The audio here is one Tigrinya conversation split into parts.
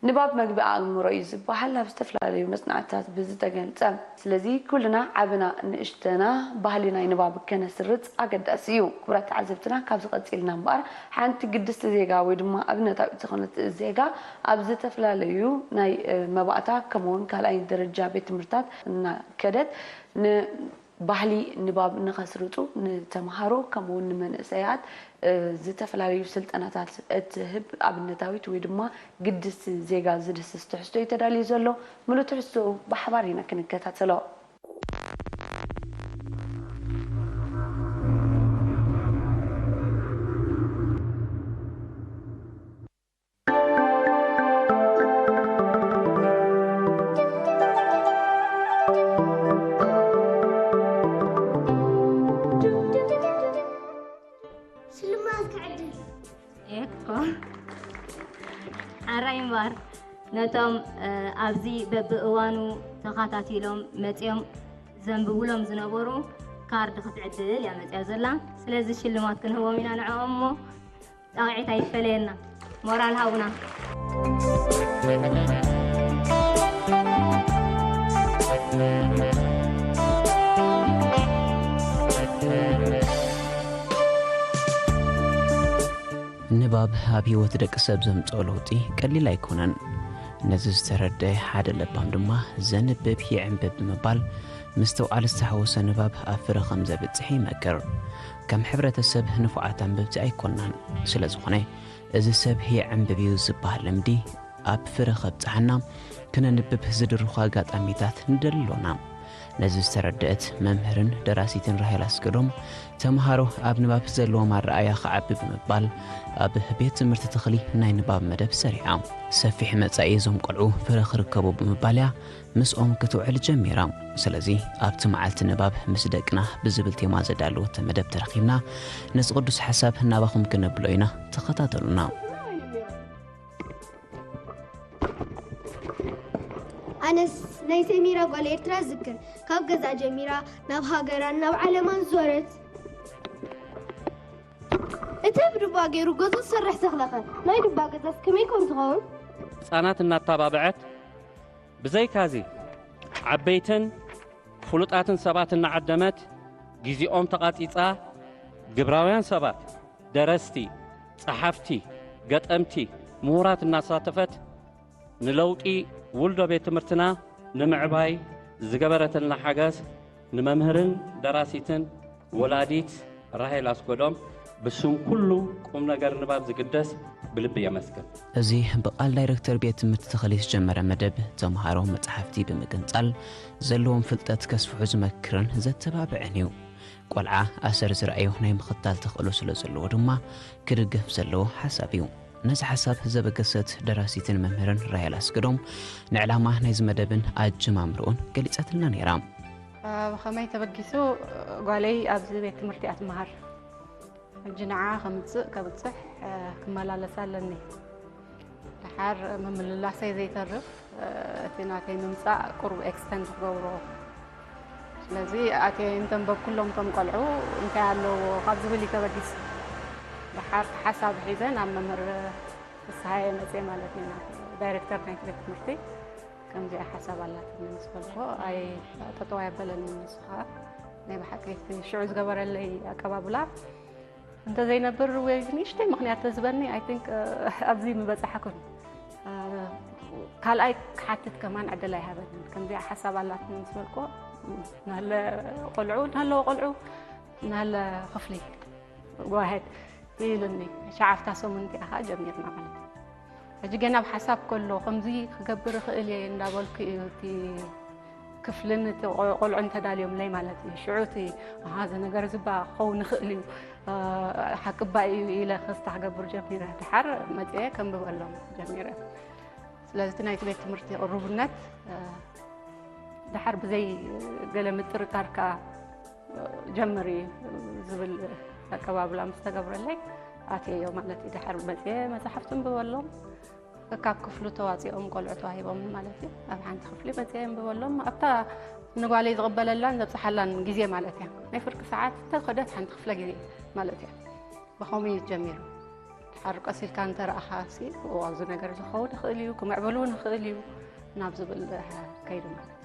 ንባብ መግቢ ኣእምሮ እዩ ዝበሃል ኣብ ዝተፈላለዩ መጽናዕትታት ብዝተገልጸ። ስለዚ ኩልና ዓብና ንእሽተና ባህሊ ናይ ንባብ ከነስርጽ ኣገዳሲ እዩ። ክቡራት ተዓዘብትና፣ ካብዚ ቀጺልና እምበኣር ሓንቲ ግድስቲ ዜጋ ወይ ድማ ኣብነታዊት ዝኾነት ዜጋ ኣብ ዝተፈላለዩ ናይ መባእታ ከምኡውን ካልኣይ ደረጃ ቤት ትምህርታት እናከደት ን ባህሊ ንባብ ንኸስርጹ ንተምሃሮ ከምኡውን ንመንእሰያት ዝተፈላለዩ ስልጠናታት እትህብ ኣብነታዊት ወይ ድማ ግድስ ዜጋ ዝድስስ ትሕዝቶ እዩ ተዳልዩ ዘሎ። ምሉእ ትሕዝቶ ብሓባር ኢና ክንከታተሎ። ሽልማት ክዕድል። ኤኮ ሓራይ እምበር ነቶም ኣብዚ በብእዋኑ ተኻታቲሎም መፅዮም ዘንብቡሎም ዝነበሩ ካርድ ክትዕድል እያ መፅያ ዘላ። ስለዚ ሽልማት ክንህቦም ኢና ንዕኦም እሞ ጣቕዒት ኣይፈለየና። ሞራል ሃቡና። ንባብ ኣብ ህይወት ደቂ ሰብ ዘምጽኦ ለውጢ ቀሊል ኣይኮነን። ነዚ ዝተረድአ ሓደ ለባም ድማ ዘንብብ ይዕንብብ ብምባል ምስትውዓል ዝተሓወሶ ንባብ ኣብ ፍረ ከም ዘብጽሕ ይመክር። ከም ሕብረተሰብ ንፉዓት ኣንበብቲ ኣይኮናን። ስለ ዝኾነ እዚ ሰብ የዕንብብ እዩ ዝበሃል ልምዲ ኣብ ፍረ ከብጽሓና ክነንብብ ዝድርኹ ኣጋጣሚታት ንደሊ ኣሎና። ነዚ ዝተረደአት መምህርን ደራሲትን ራሄል ኣስገዶም ተምሃሮ ኣብ ንባብ ዘለዎም ኣረኣእያ ክዓቢ ብምባል ኣብ ቤት ትምህርቲ ተኽሊ ናይ ንባብ መደብ ሰሪዓ። ሰፊሕ መጻኢ እዞም ቆልዑ ፍረ ክርከቦ ብምባል እያ ምስኦም ክትውዕል ጀሚራ። ስለዚ ኣብቲ መዓልቲ ንባብ ምስ ደቅና ብዝብል ቴማ ዘዳለወቶ መደብ ተረኺብና ነዚ ቅዱስ ሓሳብ ናባኹም ክነብሎ ኢና። ተኸታተሉና። ኣነስ ናይ ሰሚራ ጓል ኤርትራ ዝክር ካብ ገዛ ጀሚራ ናብ ሃገራን ናብ ዓለማን ዞረት። እቲ ብድባ ገይሩ ገዙ ዝሰርሕ ተኽለኸ ናይ ድባ ገዛስ ከመይ ኮን ዝኸውን? ህጻናት እናተባብዐት ብዘይካዚ ዓበይትን ፍሉጣትን ሰባት እናዓደመት ግዜኦም ተቓጺጻ ግብራውያን ሰባት፣ ደረስቲ፣ ጸሓፍቲ፣ ገጠምቲ፣ ምሁራት እናሳተፈት ንለውጢ ውልዶ ቤት ትምህርትና ንምዕባይ ዝገበረትና ሓገዝ ንመምህርን ደራሲትን ወላዲት ራሄል ኣስጎዶም ብስም ኩሉ ቁም ነገር ንባብ ዝግደስ ብልቢ የመስግን። እዚ ብቓል ዳይረክተር ቤት ትምህርቲ ተኸሊ ዝጀመረ መደብ ተምሃሮ መጽሓፍቲ ብምግንጻል ዘለዎም ፍልጠት ከስፍሑ ዝመክርን ዘተባብዕን እዩ። ቆልዓ ኣሰር ዝረኣዮ ናይ ምኽታል ተኽእሎ ስለ ዘለዎ ድማ ክድገፍ ዘለዎ ሓሳብ እዩ። ነዚ ሓሳብ ዘበገሰት ደራሲትን መምህርን ራሄል ኣስገዶም ንዕላማ ናይዚ መደብን ኣጀማምርኡን ገሊጻትልና ነይራ። ብኸመይ ተበጊሱ ጓለይ ኣብዚ ቤት ትምህርቲ እያ ትመሃር። ሕጂ ንዓ ከምጽእ ከብጽሕ ክመላለስ ኣለኒ። ደሓር ምምልላሰይ ዘይተርፍ እቲ ናተይ ምምጻእ ቁሩብ ኤክስተንድ ክገብሮ። ስለዚ ኣትየ እንተንበብ ኩሎም እቶም ቆልዑ እንታይ ኣለዎ ካብ ዝብል እዩ ተበጊሱ። ደሓር ሓሳብ ሒዘ ናብ መምህር ፍስሃየ መጽየ ማለት እዩ ናብ ዳይሬክተር ናይቲ ቤት ትምህርቲ ከምዚኣ ሓሳብ ኣላትኒ ምስ በልኮ ኣይ ጠጠው ኣየበለንን ንሱ ከዓ ናይ ብሓቂ እቲ ሽዑ ዝገበረለይ ኣቀባብላ እንተዘይነብር ወይ ንእሽተይ ምኽንያት ተዝበኒ ኣይ ቲንክ ኣብዚ ምበፃሕኩን ካልኣይ ክሓትት ከማን ዕድል ኣይሃበንን ከምዚኣ ሓሳብ ኣላትኒ ምስ በልኮ ናለ ቆልዑ ናለዎ ቆልዑ ናለ ክፍሊ ጓሄድ ኢሉኒ ሸዓፍታ ሰሙን እቲኣ ከዓ ጀሚርና ማለት እዩ ሕጂ ገና ኣብ ሓሳብ ከሎ ከምዚ ክገብር ይኽእል እየ እንዳበልኩ እዩ እቲ ክፍልን እቲ ቆልዑን ተዳልዮምለይ ማለት እዩ ሽዑ እቲ እዚ ነገር ዝባ ክኸውን ይኽእል እዩ ሓቅባ እዩ ኢለ ክስታ ክገብር ጀሚረ ድሓር መፅአ ከንብበሎም ጀሚረ ስለዚ እቲ ናይቲ ቤት ትምህርቲ ቅሩብነት ድሓር ብዘይ ገለ ምጥርጣር ከዓ ጀምሪ ዝብል ኣቀባብላ ምስ ተገብረለይ ኣትየዮ ማለት እዩ ድሓር መፅየ መፅሓፍቲ እንብበሎም ካብ ክፍሉ ተዋፂኦም ቆልዑ ተዋሂቦም ማለት እዩ ኣብ ሓንቲ ክፍሊ መፅየ እንብበሎም ኣብታ ንጓለይ ዝቕበለላን ዘብፅሓላን ግዜ ማለት እያ ናይ ፍርቂ ሰዓት ተኸደት ሓንቲ ክፍለ ግዜ ማለት እያ ብኸምኡ እዩ ጀሚሩ ኣርቀስ ኢልካ እንተረኣኻ ሲ ኣብዚ ነገር ዝኸውን ይኽእል እዩ፣ ክምዕብል እውን ይኽእል እዩ ናብ ዝብል ከይዱ ማለት እዩ።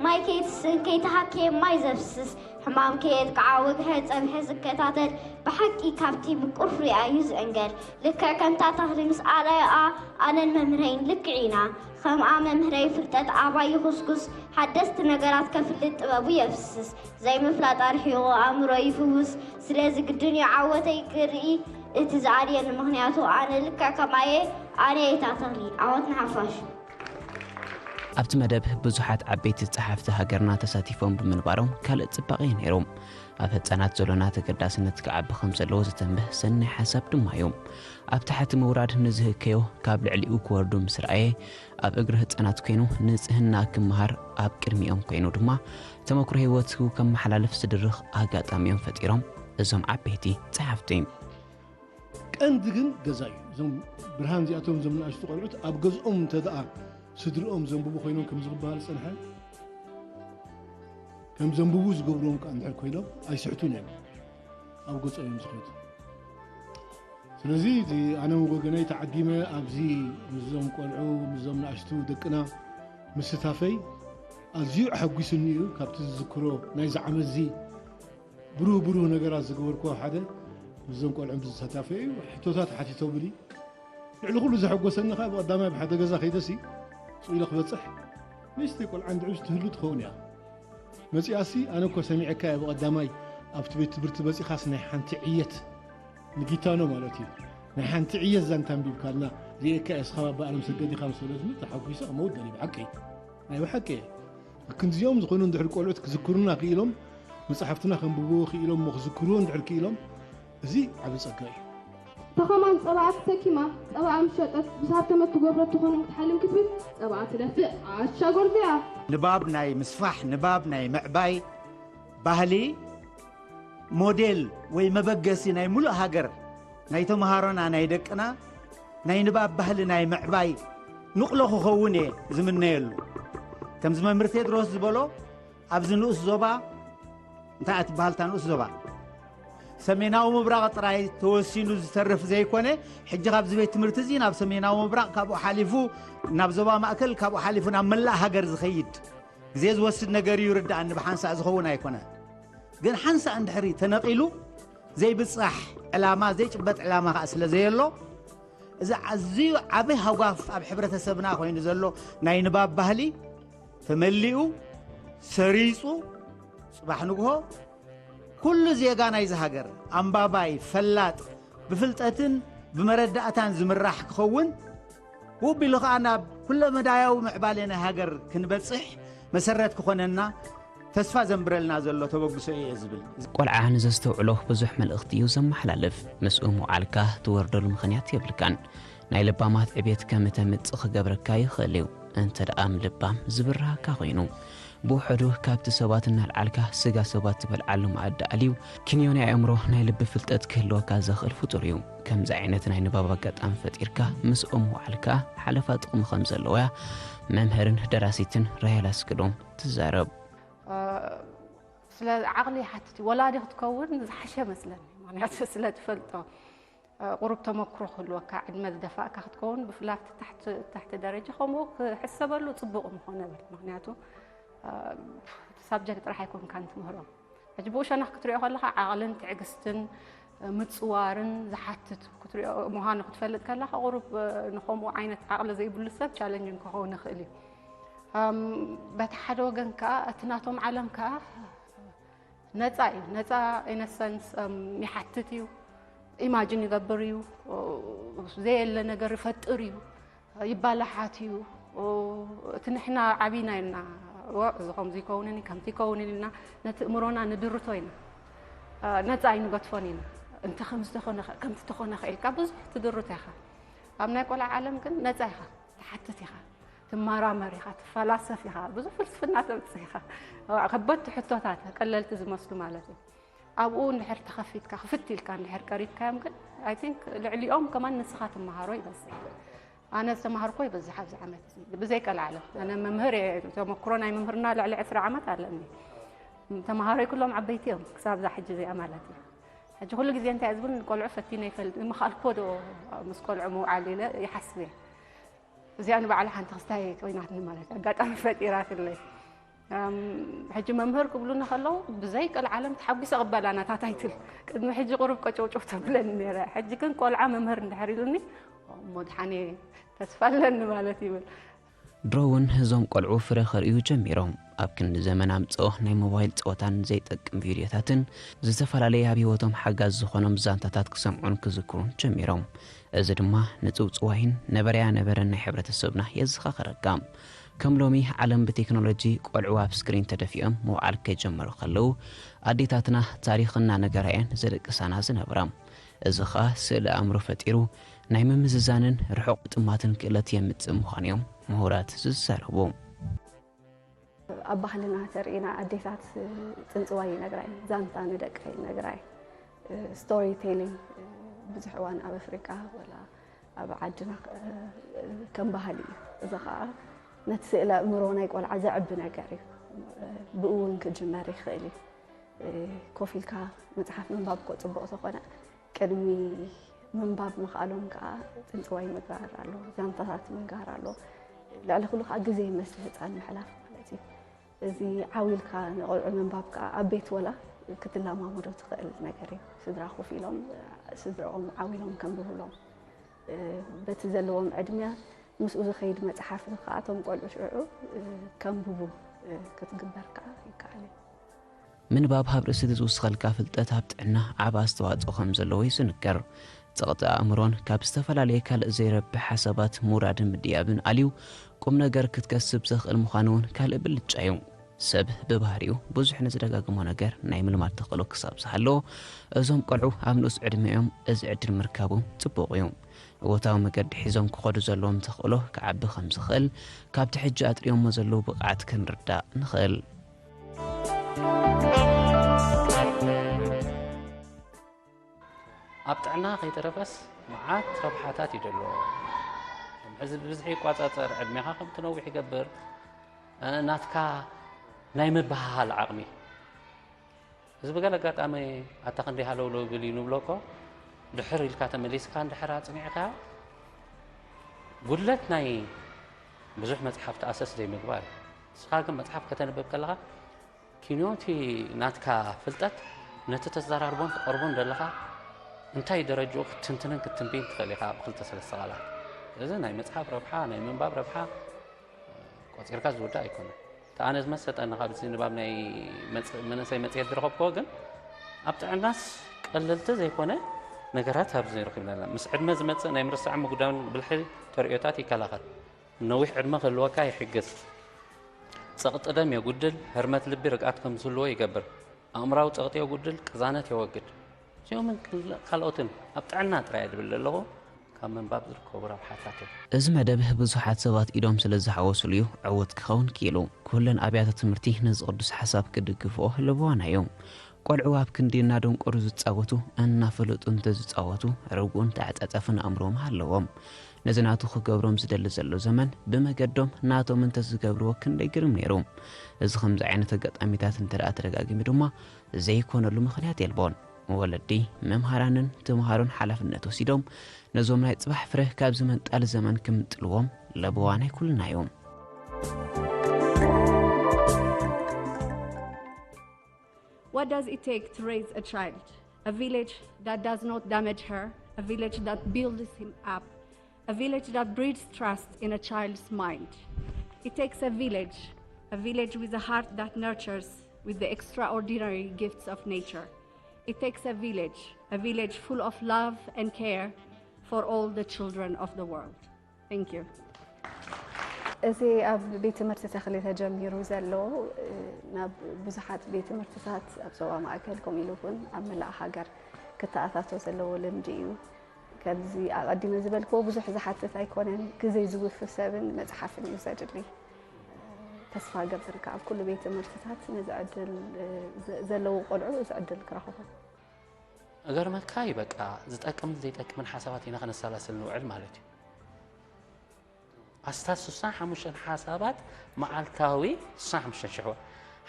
ማይ ከይትስእን ከይተሃከየ ማይ ዘፍስስ፣ ሕማም ከየጥቅዓ ወግሐ ጸብሐ ዝከታተል፣ ብሓቂ ካብቲ ምቁር ፍሪኣ እዩ ዝዕንገል። ልክዕ ከምታ ተኽሊ ምስ ኣርኣያኣ ኣነን መምህረይን ልክዕ ኢና። ከምኣ መምህረይ ፍልጠት ኣባይ ይኹስኩስ፣ ሓደስቲ ነገራት ከፍልጥ ጥበቡ የፍስስ። ዘይምፍላጥ ኣርሒቑ ኣእምሮ ይፍውስ። ስለዚ ግድን እዩ ዓወተይ ክርኢ እቲ ዝኣልየኒ፣ ምኽንያቱ ኣነ ልክዕ ከምኣየ ኣነ እየ እታ ተኽሊ። ዓወት ንሓፋሽ። ኣብቲ መደብ ብዙሓት ዓበይቲ ጸሓፍቲ ሃገርና ተሳቲፎም ብምንባሮም ካልእ ጽባቐ እዩ ነይሩ። ኣብ ህጻናት ዘሎና ተገዳስነት ክዓቢ ከም ዘለዎ ዘተንብህ ሰናይ ሓሳብ ድማ እዩ። ኣብ ታሕቲ ምውራድ ንዝህከዮ ካብ ልዕሊኡ ክወርዱ ምስ ረኣየ ኣብ እግሪ ህጻናት ኮይኑ ንጽህና ክመሃር ኣብ ቅድሚኦም ኮይኑ ድማ ተመክሮ ህይወቱ ከመሓላልፍ ዝድርኽ ኣጋጣሚኦም ፈጢሮም እዞም ዓበይቲ ጸሓፍቲ። ቀንዲ ግን ገዛ እዩ። እዞም ብርሃን እዚኣቶም እዞም ንኣሽቱ ቆልዑት ኣብ ገዝኦም እንተ ደኣ ስድርኦም ዘንብቡ ኮይኖም ከምዚ ክበሃል ዝጸንሐ ከም ዘንብቡ ዝገብርዎም ከኣ እንድሕር ኮይኖም ኣይስሕቱን እዮም። ኣብ ገጾም እዮም ዝኸዱ። ስለዚ እቲ ኣነ ወገነይ ተዓዲመ ኣብዚ ምስዞም ቆልዑ ምስዞም ንኣሽቱ ደቅና ምስታፈይ ኣዝዩ ኣሐጒስኒ እዩ። ካብቲ ዝዝክሮ ናይዚ ዓመት እዚ ብሩህ ብሩህ ነገራት ዝገበርኩዎ ሓደ ምስዞም ቆልዑ ምስዝተሳተፈ እዩ። ሕቶታት ሓቲቶምኒ። ልዕሊ ኩሉ ዘሐጎሰኒ ከኣ ብቐዳማይ ብሓደ ገዛ ከይደሲ ስቕ ኢለ ክበጽሕ ንእሽተይ ቆልዓ እንድዕሽ ትህሉ ትኸውን እያ። መጺኣሲ ኣነ እኮ ሰሚዐካ እየ ብቐዳማይ ኣብቲ ቤት ትምህርቲ መጺኻስ ናይ ሓንቲ ዕየት ንጊታኖ ማለት እዩ ናይ ሓንቲ ዕየት ዛንታ ኣንቢብካልና ርእየካ እየ እስኻ ባባ ኣለምሰገድ ኢኻ ምስ በለትኒ ተሓጒሰ ክመውት ደልየ ብሓቂ ናይ ብሓቂ እየ። ክንዚኦም ዝኾኑ እንድሕር ቆልዑት ክዝክሩና ክኢሎም መጽሓፍትና ከንብብዎ ክኢሎም እሞ ክዝክርዎ እንድሕር ክኢሎም እዚ ዓቢ ጸጋ እዩ። ተኸማን ጸባኣ ተሰኪማ ጸባኣ ምስ ሸጠት ብሳብ ተመት ትጎብረ ትኾኖም ክትሓልም ክትብል ጸባኣ ትደፍእ ዓሻ ጎርዚያ። ንባብ ናይ ምስፋሕ ንባብ ናይ ምዕባይ ባህሊ ሞዴል ወይ መበገሲ ናይ ሙሉእ ሃገር ናይ ተምሃሮና ናይ ደቅና ናይ ንባብ ባህሊ ናይ ምዕባይ ንቕሎ ክኸውን እየ ዝምነየሉ። ከምዚ መምህር ቴድሮስ ዝበሎ ኣብዚ ንኡስ ዞባ እንታይ እያ ትበሃል እታ ንኡስ ዞባ? ሰሜናዊ ምብራቕ ጥራይ ተወሲኑ ዝተርፍ ዘይኮነ ሕጂ ካብዚ ቤት ትምህርቲ እዚ ናብ ሰሜናዊ ምብራቕ ካብኡ ሓሊፉ ናብ ዞባ ማእከል ካብኡ ሓሊፉ ናብ መላእ ሃገር ዝኸይድ ግዜ ዝወስድ ነገር እዩ ይርድኣኒ ብሓንሳእ ዝኸውን ኣይኮነ ግን ሓንሳእ እንድሕሪ ተነቒሉ ዘይብጻሕ ዕላማ ዘይጭበጥ ዕላማ ከዓ ስለ ዘየሎ እዚ ኣዝዩ ዓቢ ሃጓፍ ኣብ ሕብረተሰብና ኮይኑ ዘሎ ናይ ንባብ ባህሊ ተመሊኡ ሰሪጹ ጽባሕ ንግሆ ኩሉ ዜጋ ናይዚ ሃገር ኣንባባይ ፈላጥ ብፍልጠትን ብመረዳእታን ዝምራሕ ክኸውን ውብ ኢሉ ከዓ ናብ ኩለመዳያዊ ምዕባለ ናይ ሃገር ክንበጽሕ መሰረት ክኾነና ተስፋ ዘንብረልና ዘሎ ተበግሶ እየ ዝብል። ቆልዓ ንዘስተውዕሎ ብዙሕ መልእኽቲ እዩ ዘመሓላልፍ። ምስኡ ምውዓልካ ትወርደሉ ምኽንያት የብልካን። ናይ ለባማት ዕቤት ከም እተምጽእ ክገብረካ ይኽእል እዩ፣ እንተ ደኣ ምልባም ዝብርሃካ ኮይኑ። ብውሕዱ ካብቲ ሰባት እናልዓልካ ስጋ ሰባት ዝበልዓሉ መኣዲ ኣልዩ ክንዮ ናይ ኣእምሮ ናይ ልቢ ፍልጠት ክህልወካ ዘኽእል ፍጡር እዩ። ከምዚ ዓይነት ናይ ንባብ ኣጋጣሚ ፈጢርካ ምስኦም ምውዓል ከኣ ሓለፋ ጥቕሚ ከም ዘለዎ'ያ መምህርን ደራሲትን ራሄል ኣስገዶም ትዛረብ። ስለ ዓቕሊ ይሓትት እዩ። ወላዲ ክትከውን ዝሓሸ መስለኒ፣ ምኽንያቱ ስለ ትፈልጦ። ቁሩብ ተመክሮ ክህልወካ፣ ዕድመ ዝደፋእካ ክትከውን፣ ብፍላይ ኣብቲ ታሕቲ ደረጃ ከምኡ ክሕሰበሉ ጽቡቕ ምኾነ እብል። ምኽንያቱ ሳብጀክት ጥራሕ ኣይኮንካን ትምህሮም። ሕጂ ብኡ ሸነኽ ክትሪኦ ከለኻ ዓቕልን ትዕግስትን ምጽዋርን ዝሓትት ክትሪኦ ምዃኑ ክትፈልጥ ከለኻ ቁሩብ ንኸምኡ ዓይነት ዓቕሊ ዘይብሉ ሰብ ቻለንጅን ክኸውን ይኽእል እዩ። በቲ ሓደ ወገን ከኣ እቲ ናቶም ዓለም ከኣ ነፃ እዩ። ነፃ ኢነሰንስ ይሓትት እዩ፣ ኢማጅን ይገብር እዩ፣ ዘየለ ነገር ይፈጥር እዩ፣ ይባላሓት እዩ። እቲ ንሕና ዓቢና ኢልና እዚ ከምዚ ይከውንን ከምቲ ይከውንን ኢልና ነቲ እምሮና ንድርቶ ኢና። ነፃ ኣይንገድፎን ኢና። እንተ ከምዚ ተኾነ ከምቲ ተኾነ ኢልካ ብዙሕ ትድርቶ ኢኻ። ኣብ ናይ ቆልዓ ዓለም ግን ነፃ ኢኻ። ትሓትት ኢኻ፣ ትመራመር ኢኻ፣ ትፈላሰፍ ኢኻ፣ ብዙሕ ፍልስፍና ተምጽእ ኢኻ። ከበድቲ ሕቶታት፣ ቀለልቲ ዝመስሉ ማለት እዩ። ኣብኡ እንድሕር ተኸፊትካ፣ ክፍት ኢልካ እንድሕር ቀሪብካዮም ግን፣ I think ልዕሊኦም ከማን ንስኻ ትመሃሮ ይበዝሕ። ኣነ ዝተማሃርኮ ይበዝሕ ኣብዚ ዓመት እዚ፣ ብዘይ ቀልዓለም። ኣነ መምህር እየ፣ ተመክሮ ናይ መምህርና ልዕሊ ዕስራ ዓመት ኣለኒ። ተምሃሮይ ኩሎም ዓበይቲ እዮም፣ ክሳብ እዛ ሕጂ እዚኣ ማለት እዩ። ሕጂ ኩሉ ግዜ እንታይ እየ ዝብል፣ ንቆልዑ ፈቲነ ይፈልጥ፣ ምኽኣልክዎ ዶ ምስ ቆልዑ ምውዓል ኢለ ይሓስብ እየ። እዚኣ ንባዕላ ሓንቲ ክስታይ ኮይናትኒ ማለት እዩ። ኣጋጣሚ ፈጢራትለይ። ሕጂ መምህር ክብሉኒ ከለዉ ብዘይ ቀልዓለም ተሓጒሰ እቕበላ ናታ ታይትል። ቅድሚ ሕጂ ቁሩብ ቀጨውጨው ተብለኒ ነይረ። ሕጂ ግን ቆልዓ መምህር እንድሕር ኢሉኒ፣ እሞ ድሓን እየ ተስፋ ኣለኒ ማለት ይብል። ድሮ እውን እዞም ቆልዑ ፍረ ከርእዩ ጀሚሮም። ኣብ ክንዲ ዘመን ኣምጽኦ ናይ ሞባይል ጸወታን ዘይጠቅም ቪድዮታትን፣ ዝተፈላለየ ኣብ ህይወቶም ሓጋዚ ዝኾኖም ዛንታታት ክሰምዑን ክዝክሩን ጀሚሮም። እዚ ድማ ንጽውጽዋይን ነበረያ ነበረን ናይ ሕብረተሰብና የዘኻኸረካ። ከም ሎሚ ዓለም ብቴክኖሎጂ ቆልዑ ኣብ ስክሪን ተደፊኦም ምውዓል ከይጀመሩ ከለዉ ኣዴታትና ታሪኽ እናነገራ እየን ዘደቅሳና ዝነብራ። እዚ ኸኣ ስእሊ ኣእምሮ ፈጢሩ ናይ ምምዝዛንን ርሑቕ ጥማትን ክእለት የምጽእ ምዃኑ እዮም ምሁራት ዝዛረቡ። ኣብ ባህልና ተርእና ኣዴታት ጽንጽዋይ ይነግራይ ዛንታ ንደቀይ ይነግራይ ስቶሪ ቴሊንግ ብዙሕ እዋን ኣብ ኣፍሪቃ ወላ ኣብ ዓድና ከም ባህሊ እዩ። እዚ ከዓ ነቲ ስእለ ኣእምሮ ናይ ቆልዓ ዘዕቢ ነገር እዩ። ብኡ እውን ክጅመር ይኽእል እዩ። ኮፍ ኢልካ መፅሓፍ ምንባብ እኮ ፅቡቕ ተኾነ ቅድሚ ምንባብ ምኽኣሎም ከዓ ፅንፅዋይ ምግባር ኣሎ፣ ዛንታታት ምንጋር ኣሎ። ልዕሊ ኩሉ ከዓ ግዜ ምስ ህፃን ምሕላፍ ማለት እዩ። እዚ ዓው ኢልካ ንቆልዑ ምንባብ ከዓ ኣብ ቤት ወላ ክትለማመዶ ትኽእል ነገር እዩ። ስድራ ኮፍ ኢሎም ስድርኦም ዓው ኢሎም ከንብቡሎም በቲ ዘለዎም ዕድመ ምስኡ ዝኸይድ መፅሓፍ ከዓ እቶም ቆልዑ ሽዑ ከንብቡ ክትግበር ከዓ ይከኣል እዩ። ምንባብ ኣብ ርእሲ እቲ ዝውስኸልካ ፍልጠት ኣብ ጥዕና ዓቢ ኣስተዋጽኦ ከም ዘለዎ እዩ ዝንገር። ጸቕጢ ኣእምሮን ካብ ዝተፈላለየ ካልእ ዘይረብሕ ሓሳባት ምውራድን ምድያብን ኣልዩ ቁም ነገር ክትከስብ ዘኽእል ምዃኑ እውን ካልእ ብልጫ እዩ። ሰብ ብባህሪኡ ብዙሕ ንዝደጋግሞ ነገር ናይ ምልማድ ተኽእሎ ክሳብ ዝሃለዎ እዞም ቆልዑ ኣብ ንኡስ ዕድመኦም እዚ ዕድል ምርካቡ ጽቡቕ እዩ። እወታዊ መገዲ ሒዞም ክኸዱ ዘለዎም ተኽእሎ ክዓቢ ከም ዝኽእል ካብቲ ሕጂ ኣጥሪኦሞ ዘለዉ ብቕዓት ክንርዳእ ንኽእል። ኣብ ጥዕና ከይተረፈስ መዓት ረብሓታት እዩ ዘለዎ። ሕዚ ብብዝሒ ይቋፃፀር፣ ዕድሜኻ ከም ትነውሕ ይገብር፣ ናትካ ናይ ምብሃሃል ዓቕሚ እዚ ብገለ ኣጋጣሚ ኣታ ክንደይ ሃለውለው ብል እዩ ንብሎ እኮ ድሕር ኢልካ ተመሊስካ እንድሕር ኣፅኒዕካ ጉድለት ናይ ብዙሕ መፅሓፍቲ ኣሰስ ዘይምግባር እዩ። ንስኻ ግን መፅሓፍ ከተንብብ ከለኻ ኪንዮቲ ናትካ ፍልጠት ነቲ ተዘራርቦን ትቐርቦን ዘለኻ እንታይ ደረጅኡ ክትትንትንን ክትትንብይን ትኽእል ኢኻ ብክልተ ሰለስተ ቃላት። እዚ ናይ መፅሓፍ ረብሓ ናይ ምንባብ ረብሓ ቆፂርካ ዝውዳእ ኣይኮነን። እቲ ኣነ ዝመሰጠኒ ካብዚ ንባብ ናይ መንእሰይ መፅሄት ዝረኸብክዎ ግን ኣብ ጥዕናስ ቀለልቲ ዘይኮነ ነገራት ኣብዚ ረኺብና ኣለና። ምስ ዕድመ ዝመፅእ ናይ ምርሳዕን ምጉዳምን ብልሒ ተርእዮታት ይከላኸል። ነዊሕ ዕድመ ክህልወካ ይሕግዝ። ፀቕጢ ደም የጉድል፣ ህርመት ልቢ ርግኣት ከም ዝህልዎ ይገብር። ኣእምራዊ ጸቕጢ የጉድል፣ ቅዛነት የወግድ። እዚኦምን ካልኦትን ኣብ ጥዕና ጥራይ ድብል ዘለኹ ካብ ምንባብ ዝርከቡ ረብሓታት እዮም። እዚ መደብ ብዙሓት ሰባት ኢዶም ስለ ዝሓወሱሉ እዩ ዕዉት ክኸውን ክኢሉ። ኩለን ኣብያተ ትምህርቲ ነዚ ቅዱስ ሓሳብ ክድግፍኦ ለበዋና እዩ። ቆልዑ ኣብ ክንዲ እናደንቆሩ ዝጻወቱ እናፈለጡ እንተዝጻወቱ ርጉእን ተዓጻጻፍን ኣእምሮ ምሃለዎም። ነዚ ናቱ ክገብሮም ዝደሊ ዘሎ ዘመን ብመገዶም ናቶም እንተዝገብርዎ ክንደይ ግርም ነይሩ። እዚ ከምዚ ዓይነት ኣጋጣሚታት እንተ ደኣ ተደጋጊሙ ድማ ዘይኮነሉ ምኽንያት የልቦን። ወለዲ፣ መምሃራንን ተምሃሮን ሓላፍነት ወሲዶም ነዞም ናይ ጽባሕ ፍረ ካብዚ መንጣሊ ዘመን ክምንጥልዎም ለበዋ ናይ ኩልና እዩ። What does it take to raise a child? A village that does not damage her, a village that builds him up, a village that breeds trust in a child's mind. It takes a village, a village with a heart that nurtures with the extraordinary gifts of nature. It takes a village, a village full of love and care for all the children of the world. Thank you. እዚ ኣብ ቤት ትምህርቲ ተኽሊ ተጀሚሩ ዘሎ ናብ ብዙሓት ቤት ትምህርትታት ኣብ ዞባ ማእከል ከምኡ ኢሉ እውን ኣብ መላእ ሃገር ክተኣታቶ ዘለዎ ልምዲ እዩ። ከምዚ ኣቐዲመ ዝበልክዎ ብዙሕ ዝሓትት ኣይኮነን፣ ግዜ ዝውፊ ሰብን መፅሓፍን እዩ ዘድሊ። ተስፋ ገብር ካብ ኩሉ ቤት ትምህርትታት ነዚ ዕድል ዘለዉ ቆልዑ እዚ ዕድል ክረኽቡ። እገርመካ እዩ በቃ ዝጠቅምን ዘይጠቅምን ሓሳባት ኢና ከነሰላስል ንውዕል ማለት እዩ። ኣስታት ስሳን ሓሙሽተን ሓሳባት መዓልታዊ ስሳን ሓሙሽተን ሽሕ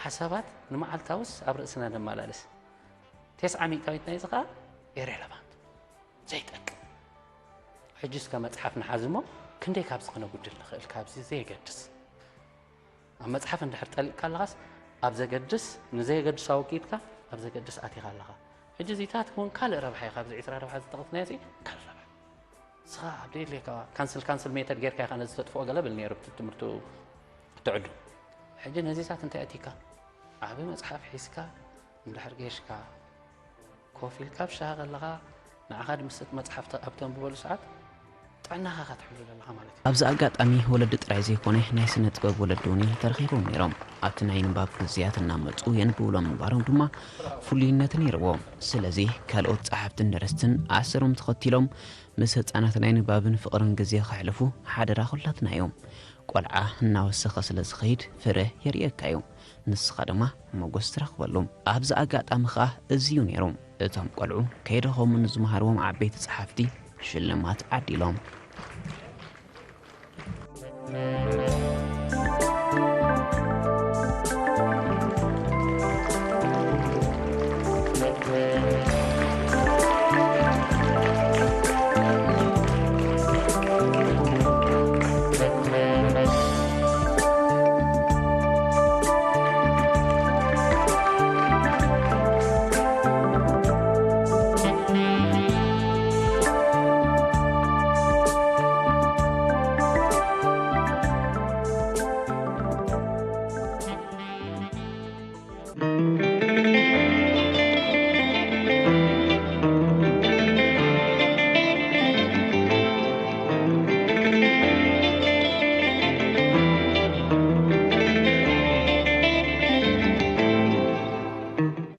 ሓሳባት ንመዓልታውስ ኣብ ርእስና ነመላለስ። ተስዓ ሚእታዊት ናይዚ ኸኣ ኢሬለቫንት፣ ዘይጠቅም። ሕጂ እስከ መጽሓፍ ንሓዝ እሞ ክንደይ ካብዚ ክነጉድል ንኽእል? ካብዚ ዘየገድስ። ኣብ መጽሓፍ እንድሕር ጠሊቕካ ኣለኻስ ኣብ ዘገድስ፣ ንዘየገድስ ኣወጊድካ ኣብ ዘገድስ ኣቲኻ ኣለኻ። ሕጂ እዚታት እውን ካልእ ረብሓ እዩ። ካብዚ ዕስራ ረብሓ ዝጠቐስናዮ እዚ ካልእ ረብሓ። ንስኻ ኣብ ደየድልየካ ካንስል ካንስል ሜተድ ጌርካ ኢኻ ነዚ ተጥፍኦ ገለ ብል ነይሩ ብቲ ትምህርቱ ክትዕዱ። ሕጂ ነዚታት እንታይ ኣቲካ? ዓቢ መጽሓፍ ሒዝካ እንድሕር ጌሽካ ኮፍ ኢልካ ኣብ ሻሂ ከለኻ ንዓኻ ድምስጥ መጽሓፍ ተ- ኣብ ተንብበሉ ሰዓት ጥዕናኻ ኢኻ ትሕሉ ዘለኻ ማለት እዩ። ኣብዚ ኣጋጣሚ ወለዲ ጥራይ ዘይኮነ ናይ ስነ ጥበብ ወለዲ እውን እዮም ተረኺቦም ነይሮም። ኣብቲ ናይ ንባብ ግዝያት እናመጹ የንብብሎም ምንባሮም ድማ ፍሉይነት ነይርዎ። ስለዚ ካልኦት ጸሓፍትን ደረስትን ኣሰሮም ተኸቲሎም ምስ ህጻናት ናይ ንባብን ፍቕርን ግዜ ከሕልፉ ሓደራ ኩላትና እዩ። ቆልዓ እናወሰኸ ስለ ዝኸይድ ፍረ የርእየካ እዩ። ንስኻ ድማ ሞጎስ ትረኽበሉ። ኣብዚ ኣጋጣሚ ኸኣ እዚ እዩ ነይሩ። እቶም ቆልዑ ከይደኸሙ ንዝመሃርዎም ዓበይቲ ጸሓፍቲ ሽልማት ዓዲሎም።